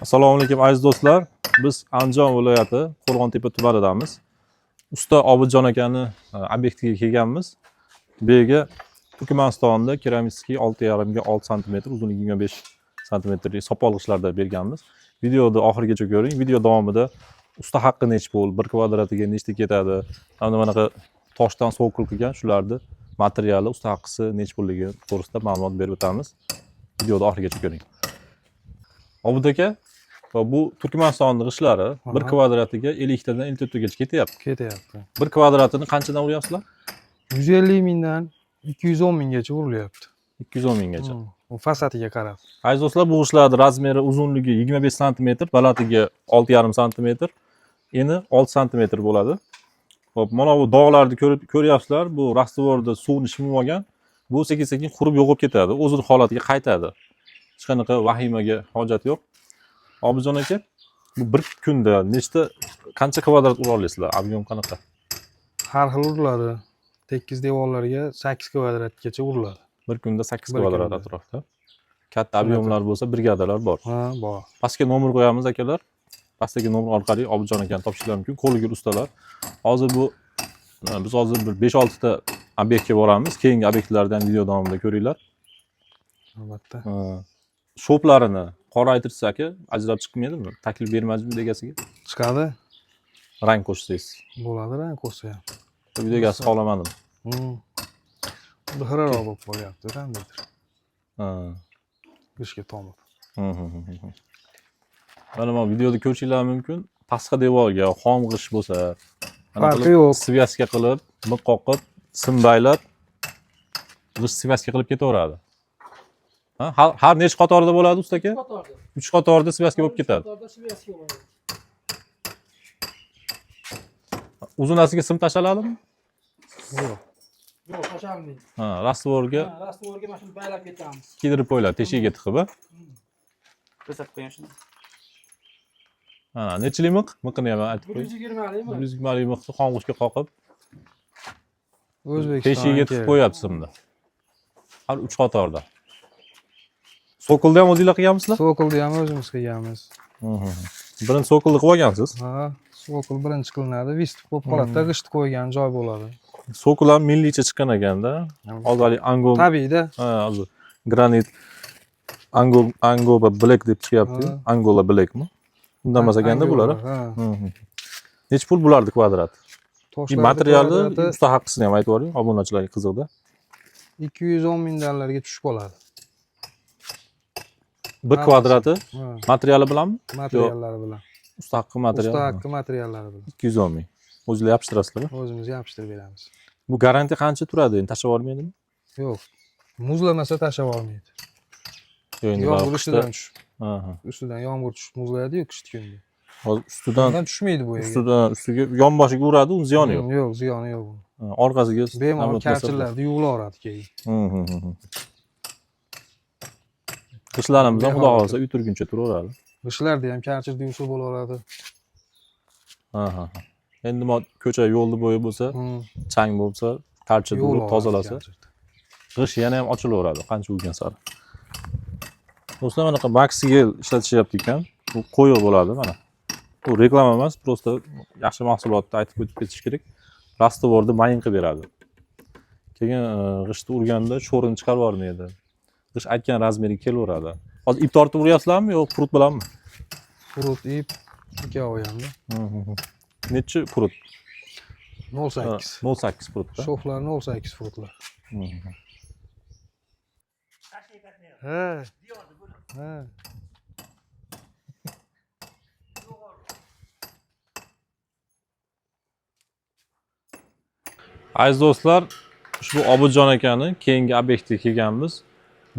Assalomu alaykum, aziz do'stlar. Biz Andijon viloyati Qo'rg'ontepa tumanidamiz. Usta Obidjon akani obyektiga kelganmiz. Bu yerga Turkmanistonda керамический 6,5 ga 6 sm, uzunligi 25 santimetrlik sopol g'ishtlarda berganmiz. Videoni oxirigacha ko'ring. Video davomida usta haqqi nechi pul, bir kvadratiga nechta ketadi, hamda manaqa toshdan sokol qilgan shularni materiali, usta haqqisi nechi pulligi to'g'risida ma'lumot berib o'tamiz. Videoni oxirigacha ko'ring. Obid aka, va bu Turkmanistonning g'ishlari bir kvadratiga 52 tadan 54 tagacha ketyapti. Ketyapti. Bir kvadratini qanchadan uryapsizlar? 150 mingdan 210 minggacha urilyapti. 210 minggacha. U fasadiga qarab. Aziz do'stlar, bu g'ishtlarning razmeri, uzunligi 25 sm, balandligi 6,5 sm, eni 6 sm bo'ladi. Xo'p, mana bu dog'larni ko'rib ko'ryapsizlar, bu rastvorda suvni shimib olgan. Bu sekin-sekin qurib yo'qolib ketadi, o'zini holatiga qaytadi. Hech qanaqa vahimaga hojat yo'q. Obidjon aka, bu bir kunda nechta, qancha kvadrat ura olasizlar? Объем qanaqa? Har xil uriladi. Tekis devorlarga 8 kvadratgacha uriladi. Bir kunda 8 Bir kvadrat kunda. atrofida. Katta объем lar bo'lsa, brigadalar bor. Ha, bor. Pastga nomer qo'yamiz, akalar. Pastdagi nomer orqali Obidjon akani topishlari mumkin. Qo'li ustalar. Hozir bu biz hozir bir 5-6 ta obyektga boramiz. Keyingi obyektlarni ham video davomida ko'ringlar. Albatta. Shoplarini qoraytirsa aka, ajrab chiqmaydimi? Taklif bermaydimi egasiga? Chiqadi. Rang qo'shsangiz. Bo'ladi rang qo'shsa ham. Uyda egasi xohlamadim. Bu xiraroq bo'lib qolyapti qandaydir. Ha. G'ishtga tomib. Mana videoda ko'rishinglar mumkin. Pastqa devorga xom g'isht bo'lsa, mana Farqi qilib, yo'q. Связка qilib, mix qoqib, sim baylab, g'isht связка qilib ketaveradi. Ha, har necha qatorda bo'ladi, usta aka? Qatorda. 3 qatorda связка bo'lib ketadi. Qatorda связка bo'ladi. Uzunasiga sim tashlaladimi? Yo'q. Yo'q, tashalmaydi. Ha, раствор ga Ha, раствор ga mana shuni baylab ketamiz. kiydirib qo'yiladi, teshigiga tiqib. A? Ko'rsatib qo'ying shuni. Ha, nechilik miq? Miqini ham aytib qo'ying. 120 mi? 120 miqni xom g'ishtga qoqib, O'zbekiston. teshigiga tiqib qo'yapti simni. Har 3 qatorda. Sokolni ham o'zinglar qilganmisizlar? Sokolni ham o'zimiz qilganmiz. Birinchi sokolni qilib olgansiz. Ha, sokol birinchi qilinadi, выступ bo'lib qoladi-da, g'isht qo'ygan joy bo'ladi. Sokol ham milliycha chiqqan ekanda. Hozir haligi angol, Tabiiyda. ha, hozir granit ango angoba black deb chiqyapti. Ha. Angola blackmi? Undan emas ekanda bular. A? Ha. Nechi pul bulardi kvadrat? Toshlarni Materiali, kvadrati usta haqqisini ham aytib yuboring, obunachilarga qiziqda. 210 mingdanlarga tushib qoladi. Bir Hammasi. kvadrati Ha, materiali bilanmi? materiallari bilan. Usta haqqi material. Usta haqqi materiallari bilan. 210 ming. O'zinglar yopishtirasizlar. O'zimiz yopishtirib beramiz. Bu garantiya qancha turadi? Endi tashlab yubormaydimi? Yo'q. Muzlamasa tashlab olmaydi. Yo'q, endi Yomg'ir baribir ustidan qishda. tushib, Ha, ha. ustidan yomg'ir tushib muzlaydi-yu qishki kunda. Hozir ustidan Undan tushmaydi bu yerga. ustidan ustiga yonboshiga uradi, uni ziyoni yo'q. Yo'q, ziyoni yo'q. Buni. Ha, orqasiga Bemalol namot bo'lsa. karchillarni yuvilaveradi keyin. Qishlarimiz ham xudo Bemalol. xohlasa uy turguncha turaveradi. G'ishtlarda ham karchirni yuvsa bo'laveradi. Ha. Endi mo ko'cha yo'lni bo'yi bo'lsa, chang bo'lsa, karchirni urib Yuvilaveradi tozalasa, karchirni. g'isht yana ham ochilaveradi qancha yuvgan sari. Do'stlar, manaqa Maxigel ishlatishyapti ekan. Bu qo'yiq bo'ladi mana. Bu reklama emas, просто yaxshi mahsulotni aytib o'tib ketish kerak. Раствор ni mayin qilib beradi. Keyin g'ishtni urganda sho'rini chiqarib yubormaydi. G'isht aytgan razmeriga kelaveradi. Hozir ip tortib uryapsizlarmi yo прут bilanmi? Прут, ip ikkovi hamda. Nechi прут? 0.8. 0.8 прут da. Шов lar 0.8 прут lar. Ha. Ha. Aziz do'stlar, ushbu Obidjon akani keyingi obyektiga kelganmiz.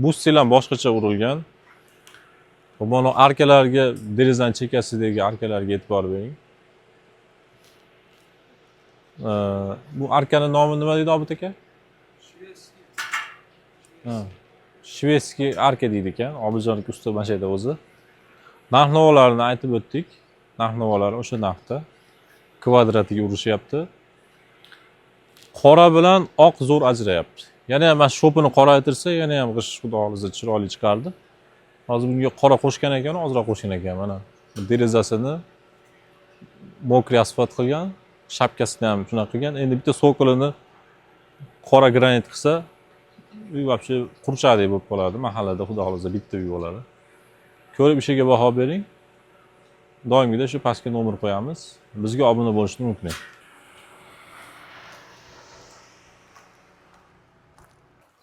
Bu stil ham boshqacha urilgan. Bu mana arkalarga, derazani chekkasidagi arkalarga e'tibor bering. Bu arkani nomi nima deydi, Obid aka? Ha. Шведский arka deydi ekan. Obidjon aka usta mana shu yerda o'zi. Narx-navolarni aytib o'tdik. Narx-navolar o'sha narxda. Kvadratiga urishyapti. Qora bilan oq zo'r ajrayapti. Yana ham mana shu shopini qoraytirsa, yana ham g'isht xudo xohlasa chiroyli chiqardi. Hozir bunga qora qo'shgan ekan, ozroq qo'shgan ekan mana. Derazasini мокрый asfalt qilgan, shapkasini ham shunaqa qilgan. Endi bitta sokolini qora granit qilsa, uy вообще qurchadek bo'lib qoladi. Mahallada xudo xohlasa bitta uy bo'ladi. Ko'rib ishiga baho bering. Doimgidek shu pastga nomer qo'yamiz. Bizga obuna bo'lishni unutmang.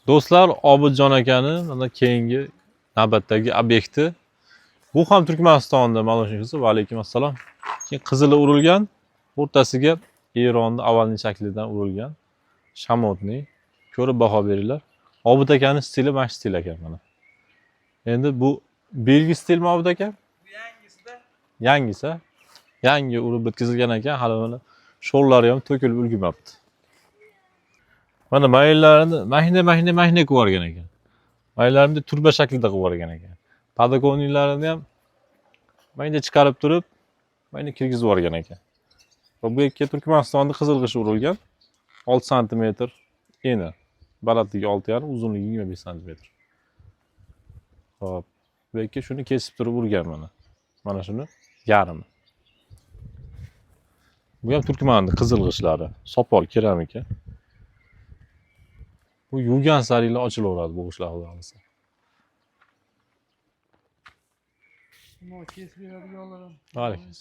Do'stlar, Obidjon akani mana keyingi navbatdagi obyekti. Bu ham Turkmanistonda ma'lum. Va alaykum assalom. Keyin qizili urilgan, o'rtasiga Eronni овальный shaklidan urilgan шамотный. Ko'rib baho beringlar. Obid akani stili mana shu stil ekan mana. Endi bu belgi stilmi, Obid aka? Bu yangisida. Yangisi. Yangi urib bitkazilgan ekan, hali mana sho'rlari ham to'kilib ulgurmabdi. Mana mayllarini mashina mashina mashina qilib yuborgan ekan. Mayllarini turba shaklida qilib yuborgan ekan. Подоконник larini ham mayda chiqarib turib, mayda kirgizib yuborgan ekan. Va bu yerga Turkmanistonda qizil g'isht urilgan. 6 santimetr eni, balandligi 6,5, uzunligi 25 santimetr. Xo'p, bu yerga shuni kesib turib urgan mana. Mana shuni yarmi. Bu ham Turkmanni qizil g'ishlari, sopol keramika. Bu yuvgan sariylar ochilaveradi bu g'ishtlar, xudo xohlasa. Nima kesib beradiganlar ham. Alaykum.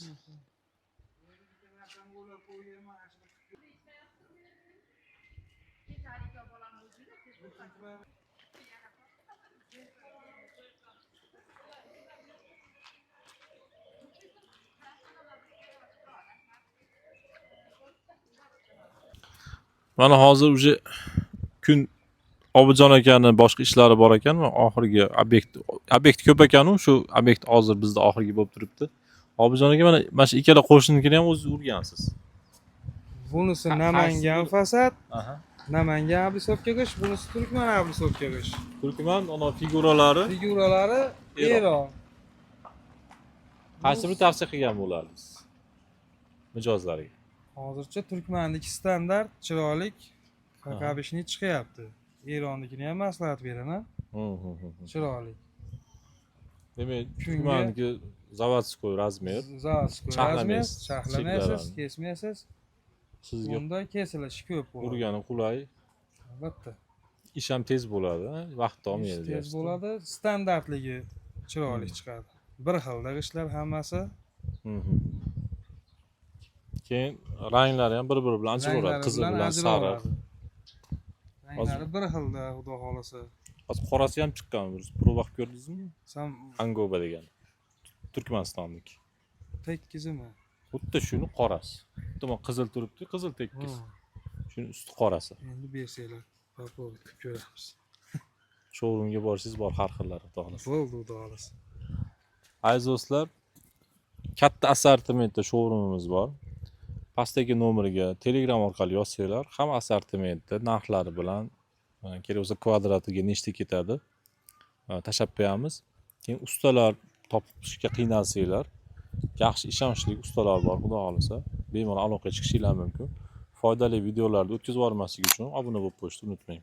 Mana hozir уже kun Obidjon akani boshqa ishlari bor ekan va oxirgi obyekt ko'p ekanu, shu obyekt hozir bizda oxirgi bo'lib turibdi. Obidjon aka, mana shu ikkala qo'shninikini ham o'zingiz urgansiz. Bunisi Namangan fasad, Namangan обрисовка g'ish, bunisi Turkman обрисовка g'ish. Turkman ana figuralari Figuralari Eron. Eron. Qaysi birini tavsiya qilgan bo'lardingiz mijozlarga? Hozircha Turkmanniki standart, chiroylik, kakabishni chiqyapti. Eronnikini ham maslahat beraman. Chiroyli. Demak, Kunga- Turkmanniki заводской размер. Заводской размер, Charxlamaysiz, charxlamaysiz, cheklarini. kesmaysiz. Sizga Bunda kesilishi ko'p bo'ladi. urgani qulay, Albatta. ish ham tez bo'ladi, ha? Vaqt Ish olmaydi. tez bo'ladi, standartligi chiroyli chiqadi. Bir xilda g'ishtlar hammasi. Keyin ranglari ham bir-biri bilan ajraveradi, Ranglari qizil bilan bilan sariq. ajraveradi. Ranglari bir xilda, xudo xohlasa. Hozir qorasi ham chiqqan, bir proba qilib ko'rdingizmi? San Angoba degan. Turkmanistonniki. tekkizimi? Xuddi shuni qorasi. Xuddi mana qizil turibdi, qizil tekis. Shuni usti qorasi. Endi bersanglar, попробовать qilib ko'ramiz. Showroomga borsangiz bor har xillari, xudo xohlasa. Bo'ldi, xudo xohlasa. Aziz do'stlar, katta assortimentda showroomimiz bor. Pastdagi nomerga Telegram orqali yozsanglar, hamma assortimentda narxlari bilan, kerak bo'lsa kvadratiga nechta ketadi, tashlab qo'yamiz. Keyin ustalar topishga qiynalsanglar, yaxshi ishonchli ustalar bor, xudo xohlasa, bemalol aloqaga chiqishinglar mumkin. Foydali videolarni o'tkazib yubormaslik uchun obuna bo'lib qo'yishni unutmang.